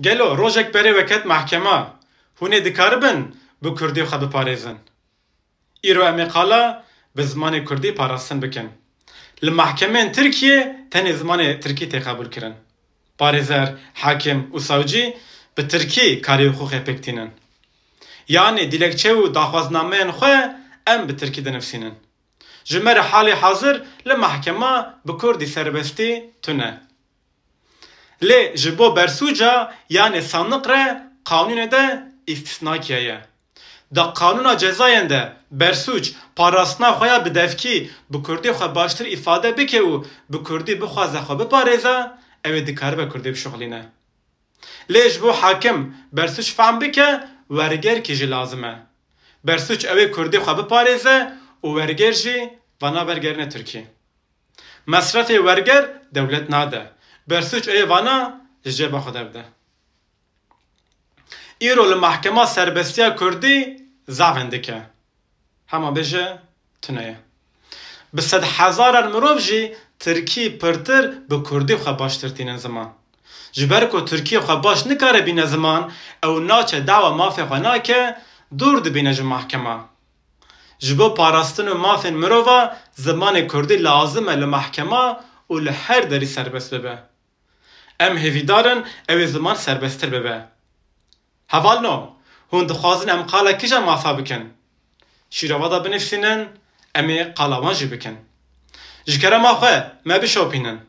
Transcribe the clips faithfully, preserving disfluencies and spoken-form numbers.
Gelo rojek berê we ket mehkema, hûn ê dikaribin bi kurdî xwe biparêzin? Îro em ê qala bi zimanê kurdî parastin bikin. Li mehkemeyên Tirkiyê tenê zimanê tirkî tê qebûlkirin. Parêzer, hakim û sawcî bi tirkî karê huqûqê pêk tînin. Yanî dilekçe û daxwaznameyên xwe em bi tirkî dinivîsînin. Ji me re halê hazir li mehkema bi kurdî serbestî tune. Lê ji bo bersûca yanê sandiq re qanûnê de îstîsnakî heye. Di qanûna cezayên de bersûc parastina xwe ya bi devkî bi kurdî xwe baştir îfade bike û bi kurdî bixwaze xwe biparêze, ew ê dikaribe kurdî bişuxulîne. Lê ji bo hakim bersûc fehm bike, wergerkî jî lazim e. Bersûc ew ê kurdî xwe biparêze û werger jî vana wergerine tirkî. Mesrefê werger dewlet nade. Bersûc ê vana ji ceba xwe derdide. Îro li mehkema serbestiya kurdî zaf hindik e. Hema bêje tune ye. Bi sedhezaran mirov jî tirkî pirtir bi kurdî xwe baştir tînin ziman. Ji ber ku tirkî xwe baş nikare bîne ziman, ew naçe dawa mafê xwe nake, dûr dibîne ji mehkema. Ji bo parastin û mafên mirova zimanê kurdî lazim e li mehkema û li her derî serbest bibe. Em hêvîdar in ew ê ziman serbesttir bibe. Hevalno, hûn dixwazin em qala kîjan mafa bikin? Şîrova de binivîsînin, em ê qala wan jî bikin. Ji kerema xwe me bişopînin.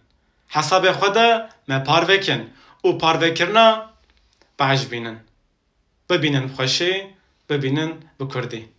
Hesabê xwe de me parve kin û parvekirina behş bînin. Bibînin bi xweşî, bibînin bi kurdî.